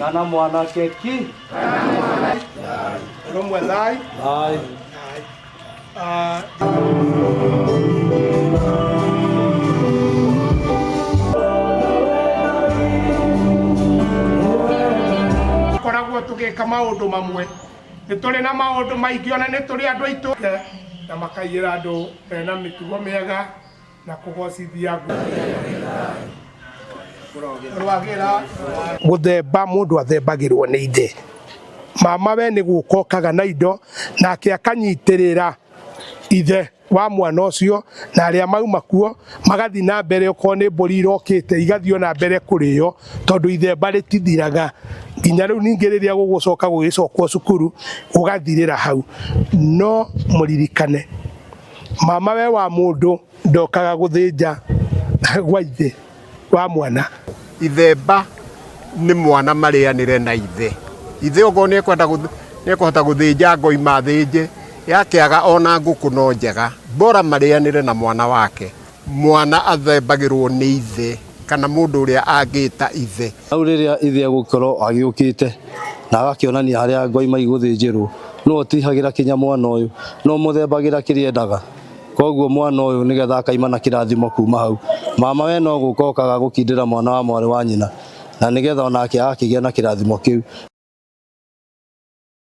Kana mwanake ki. Rũmwe thai. Thai. Ah, koragwo tũgĩka maũndũ mamwe nĩ tũrĩ na maũndũ maingĩ ona nĩ tũrĩ andũ aitũ na makaiyĩra andũ mena mĩtugo mĩega na kũgocithia rwagĩra gũthemba mũndũ athembagĩrwo nĩ ithe mama we nĩ gũka okaga na indo nake akanyitĩrĩra ithe wa mwana ũcio na arĩa mauma kuo magathiĩ na mbere okorwo nĩ mbũri irokĩte igathiĩ na mbere kũrĩo tondũ ithemba rĩtithiraga nginya rĩu ningĩ rĩrĩa gũgũcoka gũgĩcokwo cukuru gũgathirĩra hau no mũririkane mama we wa mũndũ ndokaga gũthĩnja gwa ithe wa mwana. Ithemba nĩ mwana marĩanĩre na ithe. Ithe okorwo nĩ ekwenda nĩ ekũhota gũthĩnja ngoima athĩnje, yakĩaga ona ngũkũ no njega, bora marĩanĩre na mwana wake. Mwana athembagĩrwo nĩ ithe kana mũndũ ũrĩa angĩta ithe. Hau rĩrĩa ithe egũkorwo agĩũkĩte na agakĩonania harĩa ngoima igũthĩnjĩrwo, nĩwe ũtihagĩra kinya mwana ũyũ, nĩwe ũmũthembagĩra kĩrĩa endaga. Koguo mwana ũyũ nĩgetha akaima na kĩrathimo kuma hau. Mama we no gũka okaga gũkindĩra mwana wa mwarĩ wa nyina na nĩgetha onake agakĩgĩa na kĩrathimo kĩu.